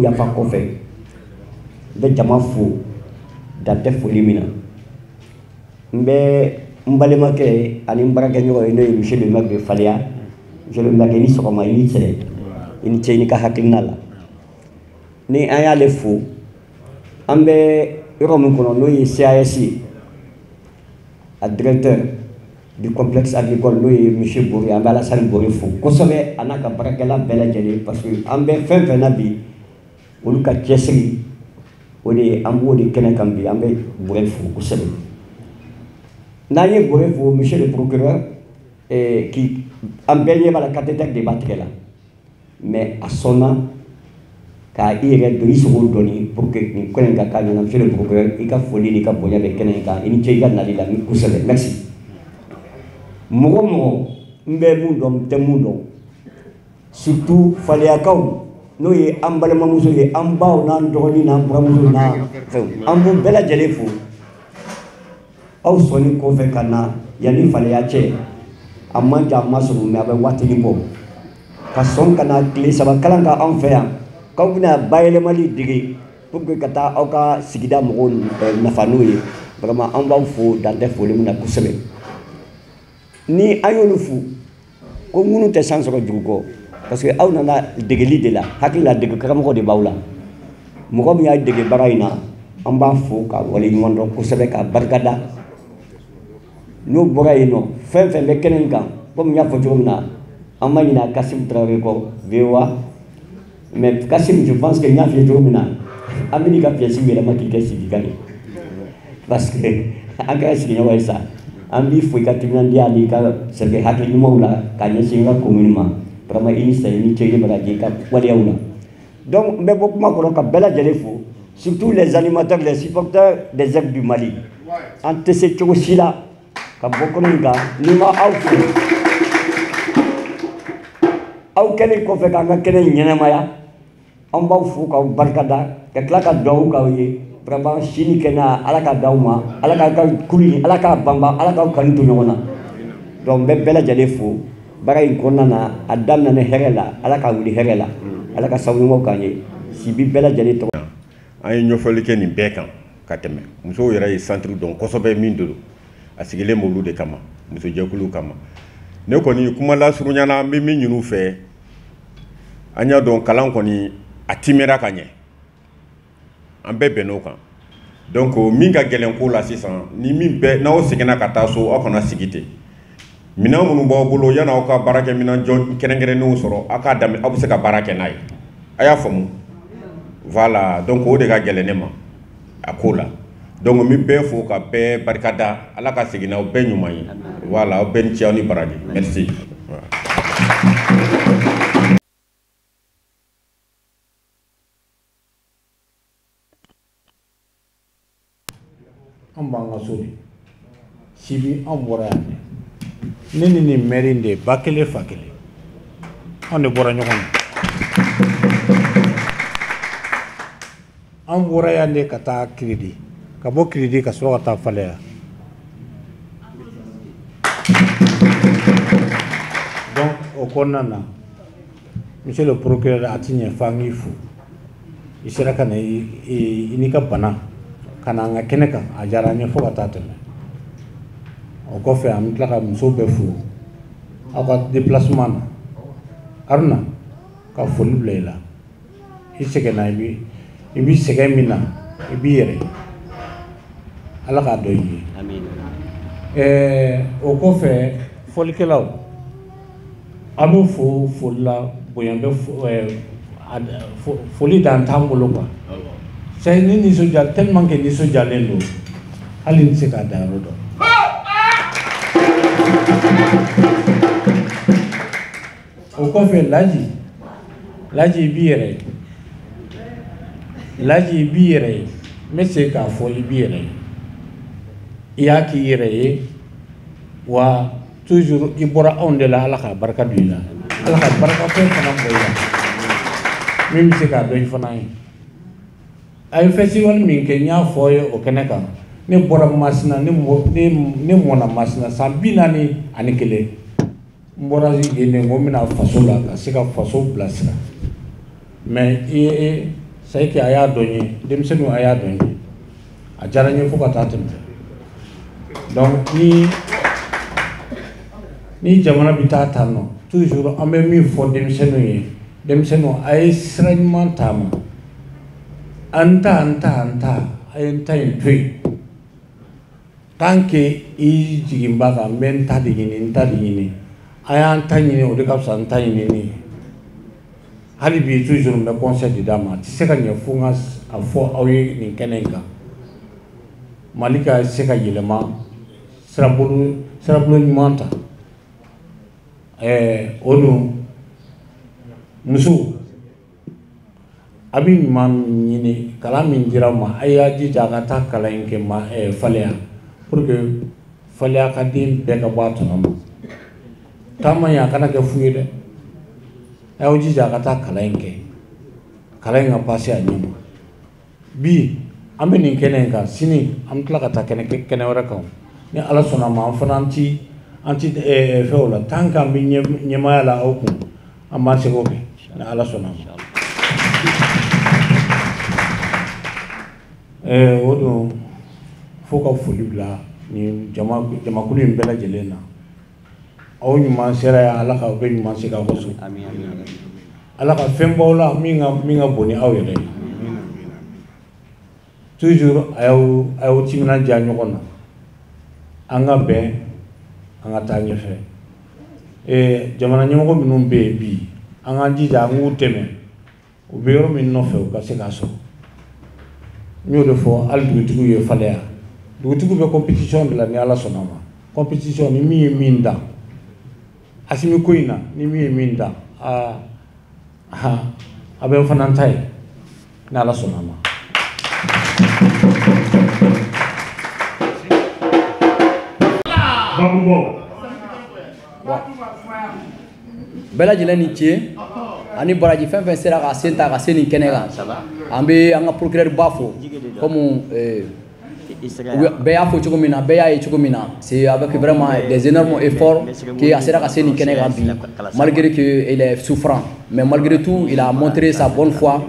yafa kɔfɛ, n bɛ jama fo dan tɛ foli min na. N bɛ n balimakɛ ani n baarakɛɲɔgɔn ye, n'o ye monsieur le maire de Faleya. Monsieur le maire, i ni sɔgɔma, i ni cɛ, i ni ce, i ni ka hakilina la. Ni an y'ale fo, an bɛ yɔrɔ min kɔnɔ, n'o ye CAS ye, a directeur du complexe agricole, n'o ye monsieur Bori, an bɛ Alassane Bori fo kosɛbɛ, a n'a ka baarakɛla bɛɛ lajɛlen, parce que an bɛ fɛn fɛn na bi, olu ka cɛsiri o de ye, an b'o de kɛnɛ kan bi, an bɛ Bori fo kosɛbɛ. N'an ye Bori fo, monsieur le procureur, qui an bɛɛ ɲɛ b'a la, cathéter de b'a tigɛ la, mais a sɔnna k'a i yɛrɛ don i sogo dɔɔni pour que nin kɛnɛ in ka k'a ɲɛna. Monsieur le procureur, i ka foli n'i ka bonya bɛ kɛnɛ in kan, i ni ce i ka nali la kosɛbɛ, merci. Mɔgɔ mɔgɔ n bɛ mun dɔn, n tɛ mun dɔn, surtout Faleyakaw, n'o ye an balimamuso ye, an baw n'an dɔgɔnin n'an buramuso n'an fɛnw, an b'u bɛɛ lajɛlen fo. Aw sɔnni kɔfɛ ka na yanni Faleya cɛ, a man jan, a ma surun, mais a bɛ waatinin bɔ, ka sɔn ka na tile 3 kalan kan anw fɛ yan, k'aw bɛna bayɛlɛmali dege pour que ka taa aw ka sigida mɔgɔw nafa n'o ye. Vraiment, an b'aw fo dan tɛ foli min na kosɛbɛ. Ni an y'olu fo, ko minnu tɛ san sɔrɔ juru kɔ, parce que aw nana degeli de la, hakili la dege karamɔgɔ de b'aw la. Mɔgɔ min y'a dege baara in na, an b'a fo ka waleɲuman dɔn kosɛbɛ, k'a barikada. N'o bɔra yen nɔ, fɛn fɛn bɛ kɛnɛ in kan, komi n y'a fɔ cogo min na, an ma ɲinɛ Kassim Traoré kɔ, VOA. Mais Kassim, je pense que n y'a f'i ye cogo min na, an bɛ n'i ka pièce yɛlɛma k'i kɛ sigikan ye, parce que an kɛra sigiɲɔgɔn ye sa. An b'i fo i ka timinandiya n'i ka sɛbɛ hakili ɲumanw la k'a ɲɛsin n ka commune ma. Vraiment, i ni sa, i ni ce, i ni baraji i ka waleyaw la. Donc n bɛ bɔ kuma kɔnɔ ka bɛɛ lajɛlen fo, surtout les animateurs, les supporters des Aigles du Mali. An tɛ se cogo si la ka bɔ kɔnɔ in kan ni ma aw fo. Aw kɛlen kɔfɛ k'an ka kɛnɛ in ɲɛnamaya, an b'aw fo k'aw barikada, ka tila ka dugawu k'aw ye. Vraiment, si ni kɛnɛya, Ala k'a d'aw ma, Ala k'a ka kulu in, Ala k'a banban, Ala k'aw kanu to ɲɔgɔn na. Donc n bɛ bɛɛ lajɛlen fo baara in kɔnɔna na, a daminɛ ni hɛrɛ la, Ala k'a wuli hɛrɛ la, Ala ka sababu ɲumanw k'an ye. Sibi bɛɛ lajɛlen tɔgɔ. An ye ɲɛfɔli kɛ nin bɛɛ kan ka tɛmɛ. Musow yɛrɛ ye centre dɔn kosɛbɛ min don, a sigilen b'olu de kama, musojɛkulu kama. Ne kɔni kuma lasurunya na, n bɛ min ɲini u fɛ, an y'a dɔn kalan kɔni a timɛra ka ɲɛ, an bɛɛ bɛnn'o kan. Donc min ka gɛlɛn ko la sisan, ni min bɛɛ n'aw seginna ka taa so, aw kana sigi ten. Minɛn minnu b'aw bolo, yan'aw ka baarakɛminɛn jɔ kɛrɛnkɛrɛnnenw sɔrɔ, aw k'a daminɛ, aw bɛ se ka baara kɛ n'a ye. A y'a faamu? Voilà, donc o de ka gɛlɛn ne ma a ko la. Donc n bɛ bɛɛ fo ka bɛɛ barikada, Ala ka segin n'aw bɛɛ ɲuman ye. Voilà, aw bɛɛ ni ce, aw ni baraji. Merci. An b'an ka so de, Sibi an bɔra yan de, ne ni nin maire in de ba kelen fa kelen, anw de bɔra ɲɔgɔn na. An bɔra yan de ka taa Kiridi, ka bɔ Kiridi ka sɔrɔ ka taa Faleya. Donc o kɔnɔna na, monsieur le procureur, a ti ɲɛ f'an k'i fo. I sera ka na i n'i ka bana ka na an ka kɛnɛ kan, a diyara an ye fo ka taa tɛmɛ. O kɔfɛ an bɛ tila ka musow bɛɛ fo aw ka déplacement na. Haruna, ka foli bila i la. I sɛgɛnna, i b'i sɛgɛn min na, i b'i yɛrɛ ye. Ala k'a dɔn i ye. O kɔfɛ fɔlikɛlaw, an b'u fo foli la, bonya bɛ foli dan t'an bolo quoi. C'est ni nisɔndiya, tellement que nisɔndiyalen don, hali n tɛ se k'a dan yɔrɔ dɔn. O kɔfɛ Laji, Laji i b'i yɛrɛ ye. Laji i b'i yɛrɛ ye. N bɛ se k'a fɔ i b'i yɛrɛ ye. I y'a k'i yɛrɛ ye, wa toujours i bɔra anw de la, Ala k'a barika don i la. Ala ka barika fɛn fana bɔ i la min bɛ se k'a dɔn i fana ye. A ye festival min kɛ, n y'a fɔ aw ye o kɛnɛ kan, ne bɔra Masina, ne mɔna Masina san 41. N bɔra yen de, n ko n bɛna faso la ka se ka faso bilasira. Mais i ye C'est que a y'a dɔn n ye, denmisɛnninw a y'a dɔn n ye, a diyara n ye fo ka taa tɛmɛ. Donc ni jamana bɛ taa tan nɔ, toujours an bɛ min fɔ denmisɛnninw ye, denmisɛnninw a ye sira ɲuman taama, an ta an ta an ta a ye n ta in to yen. Tant que i jigin b'a kan, n bɛ n ta de ɲini, n ta de ɲini, a y'an ta ɲini, o de ka fisa n ta ɲinini ye. Hali bi toujours n bɛ conseil de d'a ma, a tɛ se ka ɲɛ fo n ka a fɔ aw ye nin kɛnɛ in kan. Mali ka se ka yɛlɛma sirabolo ɲuman ta. O dun muso a bɛ ɲuman ɲini, kalan min dira aw ma, a y'a jija a ka taa kalan in kɛ ma Faleya, pour que Faleya ka den bɛɛ ka bɔ a tɔnɔ ma. Taama in a kana kɛ fu ye dɛ, a y'aw jija a ka taa kalan in kɛ, kalan in ka passer a ɲɛ ma. Bi an bɛ nin kɛnɛ in kan, sini an bɛ tila ka taa kɛnɛ wɛrɛ kan. Ni Ala sɔnna a ma, an fana an ti fɛn o la, tant qu'an bɛ ɲɛmaaya la aw kun, an b'an seko kɛ ni Ala sɔnna a ma. O don fo ka foli bila nin jamakulu in bɛɛ lajɛlen na. Aw ɲuman sera yan, Ala k'aw bɛɛ ɲuman segin aw ka so. Ala ka fɛn b'aw la min ka bon ni aw yɛrɛ ye. Toujours a y'aw timinandiya ɲɔgɔn na, an ka bɛn, an ka taa ɲɛfɛ. Jamana ɲɛmɔgɔ minnu bɛ yen bi, an k'an jija an k'u dɛmɛ, u bɛ yɔrɔ min nɔfɛ u ka se k'a sɔrɔ. N y'o de fɔ hali dugutigiw ye Faleya, dugutigiw bɛ compétition de la ni Ala sɔnna a ma. Compétition ni min ye min dan, Asimi ko in na ni min ye min dan, aa a bɛ n fana ta ye ni Ala sɔnna a ma. Bɛɛ lajɛlen ni ce ani baraji fɛn fɛn sera ka sen ta ka se nin kɛnɛ kan. An bɛ an ka procureur ba fo, comme bɛɛ y'a fɔ cogo min na, bɛɛ y'a ye cogo min na, c'est avec vraiment des énormes efforts que a sera ka se nin kɛnɛ kan bi, malgré que il est souffrant, mais malgré tout il a montré sa bonne foi.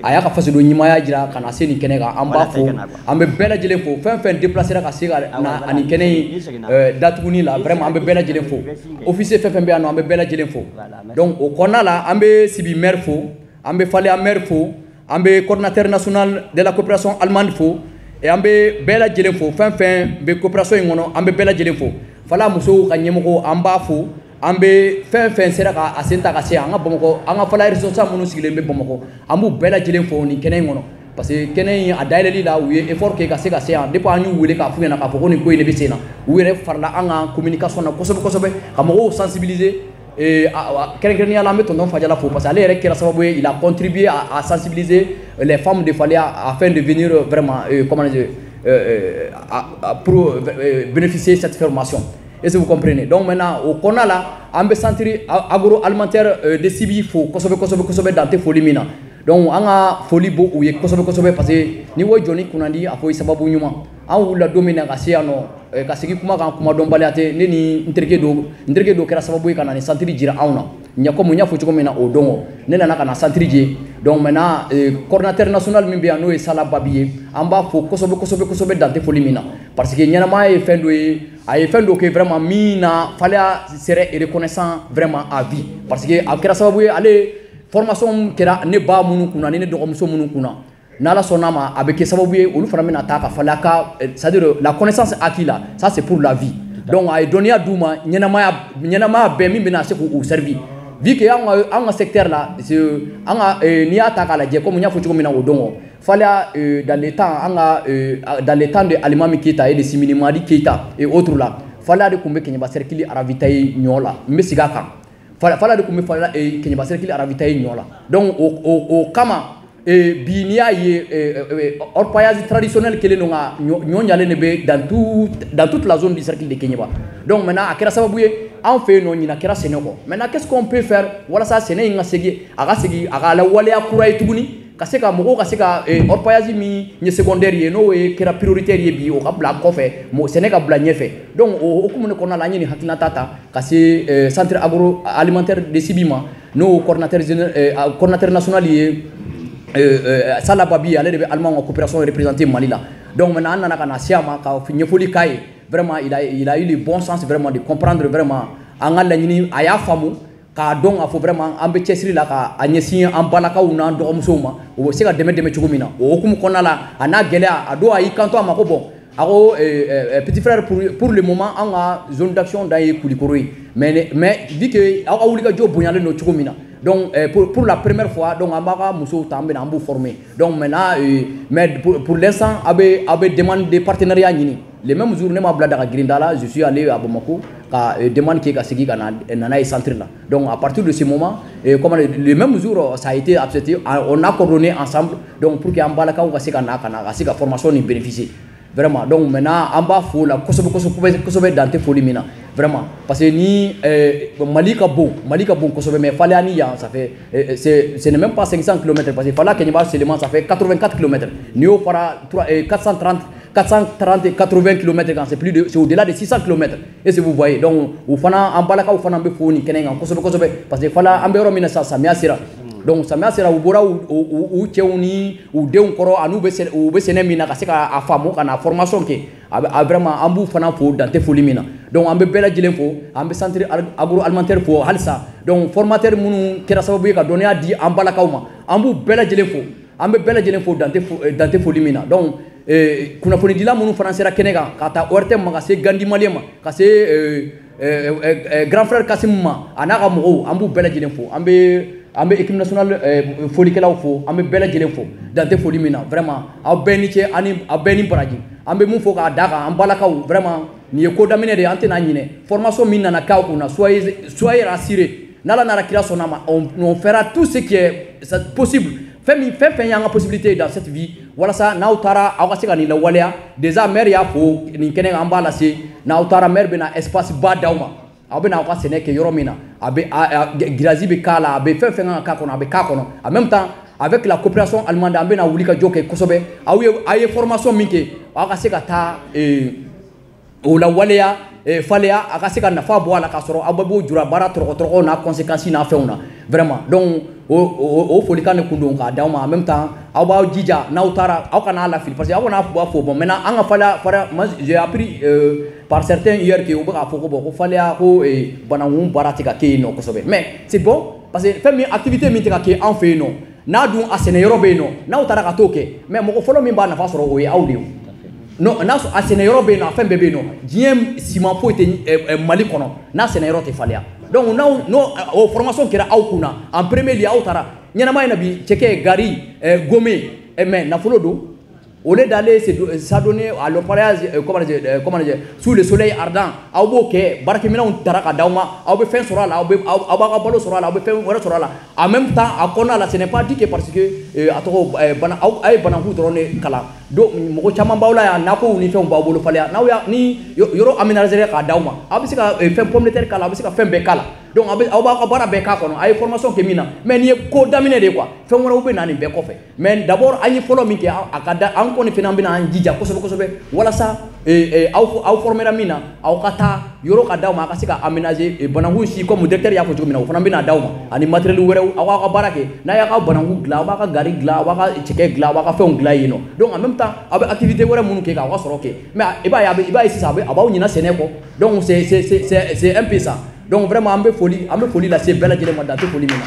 A y'a ka fasoden ɲumanya jira ka na se nin kɛnɛ kan. An b'a fo, an bɛ bɛɛ lajɛlen fo, fɛn fɛn déplacé ka se ka na ani kɛnɛ in datuguni la, vraiment an bɛ bɛɛ lajɛlen fo. Officier fɛn fɛn bɛ yan nɔ, an bɛ bɛɛ lajɛlen fo. Donc o kɔnɔna la, an bɛ Sibi maire fo, an bɛ Faleya maire fo, an bɛ coordinateur national de la coopération allemande fo, et an bɛ bɛɛ lajɛlen fo. Fɛn fɛn bɛ coopération in kɔnɔ, an bɛ bɛɛ lajɛlen fo. Faleya musow ka ɲɛmɔgɔ, an b'a fo. An bɛ fɛn fɛn sera ka a sen ta ka se an ka Bamakɔ, an ka Faleya responsable minnu sigilen bɛ Bamakɔ, an b'u bɛɛ lajɛlen fo nin kɛnɛ in kɔnɔ. Parce que kɛnɛ in a dayɛlɛli la, u ye effort kɛ ka se ka se yan. Depuis an y'u wele k'a f'u ɲɛna k'a fɔ ko nin ko in de bɛ sen na, u yɛrɛ farala an ka communication na kosɛbɛ kosɛbɛ, ka mɔgɔw sensibiliser. Kɛrɛnkɛrɛnnenya la, an bɛ tonton Fadiala fo, parce que ale yɛrɛ kɛra sababu ye, il a contribué à sensibiliser les femmes de Faleya afin de venir vraiment comment dire, pour bénéficier de cette formation. Est-ce que vous comprenez? Donc maintenant, au kɔnɔna la, an bɛ centre agroalimentaire de Sibi fo kosɛbɛ kosɛbɛ kosɛbɛ, dan tɛ foli min na. Donc an ka foli b'o u ye kosɛbɛ kosɛbɛ, parce que ni ko jɔnni kunnandi, a fɔ i sababu ɲuman. An wulila don min na ka se yan nɔ, ka segin kuma kan, kuma dɔnbaliya tɛ ne ni n terikɛ dɔ kɛra sababu ye ka na ni centre jira anw na. Ɲɛ komi n y'a fɔ cogo min na o don, ne nana ka na centre je. Donc maintenant, coordinateur national min bɛ yan, n'o ye Sala Babi ye, an b'a fo kosɛbɛ kosɛbɛ kosɛbɛ, dan tɛ foli min na. Parce que ɲɛnamaya ye fɛn dɔ ye, a ye fɛn dɔ kɛ vraiment min na Faleya serait reconnaissant vraiment à vie. Parce que a kɛra sababu ye, ale formation kɛra ne ba minnu kunna ni ne dɔgɔmuso minnu kunna, n'Ala sɔnna ma, a bɛ kɛ sababu ye olu fana bɛna taa ka Faleya ka, c'est-à-dire la connaissance acquise là, ça c'est pour la vie. Donc a ye dɔnniya d'u ma ɲɛnamaya bɛɛ min bɛna se k'u servir. Vu que an ka secteur la, an ka n'i y'a ta k'a lajɛ, comme n y'a fɔ cogo min na o don, Faleya dans les temps, an ka dans les temps de Alimami Keita et de Simini Madi Keita et autres là, Faleya de tun bɛ Keɲeba cercle ravitailler ɲɔ la. N bɛ segin a kan, Faleya de tun bɛ Keɲeba cercle ravitailler ɲɔ la. Donc o kama bi n'i y'a ye orpaillage traditionnel kelen don ka ɲɔ ɲalen de bɛ dans toute la zone du cercle de Keɲeba. Donc maintenant a kɛra sababu ye an fɛ yen nɔ, ɲinan kɛra sɛnɛ kɔ. Maintenant qu'est-ce qu'on peut faire walasa sɛnɛ in ka segin, a ka segin a ka lawaleya kura ye tuguni, ka se ka mɔgɔw ka se ka orpaillage min ye secondaire ye, n'o ye kɛra prioritaire ye bi, o ka bila kɔfɛ, sɛnɛ ka bila ɲɛfɛ. Donc o hukumu de kɔnɔna la, an ye nin hakilinata ta ka se centre agroalimentaire de Sibi ma, n'o coordinateur national ye Salah Babi, ale de bɛ Allemand ka coopération représenter Mali la. Donc maintenant an nana ka na se a ma ka ɲɛfɔli k'a ye. Vraiment, il a eu le bon sens vraiment de comprendre vraiment an ka laɲini. A y'a faamu k'a dɔn k'a fɔ vraiment an bɛ cɛsiri la ka a ɲɛsin an balakaw n'an dɔgɔmusow ma, u bɛ se ka dɛmɛ cogo min na. O hukumu kɔnɔna la, a n'a gɛlɛya, a don a y'i kanto a ma ko bon, a ko petit frère, pour le moment an ka zone d'action dan ye Kulikoro ye, mais vu que aw ka wulikajɔ bonyalen don cogo min na, donc pour la première fois, donc an b'a ka musow ta, an bɛna an b'u former. Donc maintenant, mais pour l'instant a bɛ demande de partenariat ɲini. Le même jour, ne m'a bila daga girinda la, je suis allé à Bamako ka demande kɛ ka segin ka na nana ye centre la. Donc à partir de ce moment, comment, le même jour ça a été accepté, on a coordonné ensemble, donc pour que an balakaw ka se ka na ka na ka se ka formation nin bénéficier vraiment. Donc maintenant an b'a fo la kosɛbɛ kosɛbɛ kosɛbɛ, dan tɛ foli min na vraiment, parce que ni Mali ka bon, Mali ka bon kosɛbɛ, mais Faléa ni yan, ça fait c'est ce n'est même pas 500 km, parce que Faléa Kéniéba seulement, ça fait 84 km. N'i y'o fara 3 430 430 80 km kan, c'est plus de c'est au-delà de 600 km. Et si vous voyez, donc o fana, an balakaw fana bɛ fo nin kɛnɛ kan kosɛbɛ kosɛbɛ, parce que Faléa an bɛ yɔrɔ min na sisan, samiya sera. Donc samiya sera, u bɔra u cɛw ni u denw kɔrɔ ani u bɛ sɛnɛ min na ka se k'a faamu ka na formation kɛ. A vraiment, an b'u fana fo, dan tɛ foli min na. Donc an bɛ bɛɛ lajɛlen fo, an bɛ centre agroalimentaire fo halisa. Donc formateur minnu kɛra sababu ye ka dɔnniya di an balakaw ma, an b'u bɛɛ lajɛlen fo, an bɛ bɛɛ lajɛlen fo, dan tɛ foli min na. Donc kunnafonidila minnu fana sera kɛnɛ kan, ka taa ORTM ma, ka se Gandi Malien ma, ka se grand frère Kassim ma a n'a ka mɔgɔw, an b'u bɛɛ lajɛlen fo. An bɛ équipe nationale folikɛlaw fo, an bɛ bɛɛ lajɛlen fo, dan tɛ foli min na. Vraiment, aw bɛɛ ni ce ani aw bɛɛ ni baraji. An bɛ mun fɔ k'a da kan, an balakaw, vraiment nin ye ko daminɛ de ye, an tɛna ɲinɛ formation min nana k'aw kunna. Soyez rassurés, n'Ala nana kira sɔnna ma, on fera tout ce qui est possible, fɛn min fɛn fɛn y'an ka possibilité dans cette vie, walasa n'aw taara aw ka se ka nin lawaleya. Déjà maire y'a fo nin kɛnɛ kan, an b'a lase, n'aw taara maire bɛna espace ba d'aw ma, aw bɛna aw ka sɛnɛ kɛ yɔrɔ min na, a bɛ grillage bɛ k'a la, a bɛ fɛn fɛn kan ka k'a kɔnɔ, a bɛ k'a kɔnɔ. En même temps, avec la coopération allemande, an bɛna wuli ka jɔ kɛ kosɛbɛ. Aw ye aw ye formation min kɛ, aw ka se ka taa o lawaleya faleya, a ka se ka nafa bɔ a la, k'a sɔrɔ aw bɛɛ b'o jura baara tɔrɔgɔ n'a conséquence n'a fɛnw na vraiment. Donc o folikan de kun don k'a d'aw ma. En même temps, aw b'aw jija, n'aw taara aw kana lafili, parce que aw kana fɔ bon, maintenant an ka Faléa fara, moi j'ai appris par certains hier que u bɛ k'a fɔ ko bon, ko Faléa ko banankun baara tɛ ka kɛ yen nɔ kosɛbɛ. Mais c'est bon, parce que fɛn min activité min tɛ ka kɛ an fɛ yen nɔ, n'a dun a sɛnɛ yɔrɔ bɛ yen nɔ, n'aw taara ka t'o kɛ, mais mɔgɔ fɔlɔ min b'a nafa sɔrɔ, o ye aw de ye. Non, n'a a sɛnɛ yɔrɔ bɛ yen nɔ, a fɛn bɛɛ bɛ yen nɔ, diɲɛ siman foyi tɛ Mali kɔnɔ n'a sɛnɛ yɔrɔ tɛ Faléa. Donc n'aw n'o o formation kɛra aw kunna en premier lieu, aw taara ɲɛnamaya in na bi, cɛkɛ, gari, gome, mais nafolo don. Au lieu d'aller s'adonner à l'orpaillage, comment dire, sous le soleil ardent, aw b'o kɛ, baarakɛminɛnw tara ka d'aw ma, aw bɛ fɛn sɔrɔ a la, aw b'aw ka balo sɔrɔ a la, aw bɛ fɛn wɛrɛ sɔrɔ a la. En même temps, a kɔnɔna la, ce n'est pas dit que parce que a tɔgɔ bana, aw a ye banakun dɔrɔn de kalan. Donc mɔgɔ caman b'aw la yan, nakɔw ni fɛnw b'aw bolo Faléa, n'aw y'a ni yɔrɔ aménager k'a d'aw ma, aw bɛ se ka fɛn pomme de terre k'a la, aw bɛ se ka fɛn bɛɛ k'a la. Donc aw b'aw ka baara bɛɛ k'a kɔnɔ. A ye formation kɛ min na, mais nin ye ko daminɛ de ye quoi, fɛn wɛrɛw bɛ na nin bɛɛ kɔfɛ. Mais d'abord an ye fɔlɔ min kɛ, a ka da an kɔni fana, an bɛna an jija kosɛbɛ kosɛbɛ walasa aw formera min na, aw ka taa yɔrɔ ka d'aw ma, a ka se ka aménager banakun si, comme directeur y'a fɔ cogo min na, o fana bɛna d'aw ma ani matériel wɛrɛw, aw k'aw ka baara kɛ. N'a y'a ka banakun dilan, aw b'a ka gari dilan, aw b'a ka cɛkɛ dilan, aw b'a ka fɛnw dilan yen nɔ. Donc en même temps, aw bɛ activité wɛrɛ minnu kɛ k'aw ka sɔrɔ kɛ, mais i b'a ye a bɛ i b'a ye sisan a b'aw ɲina sɛnɛ kɔ. Donc c'est un peu ça. Donc vraiment, an bɛ foli lase bɛɛ lajɛlen ma, dan tɛ foli min na.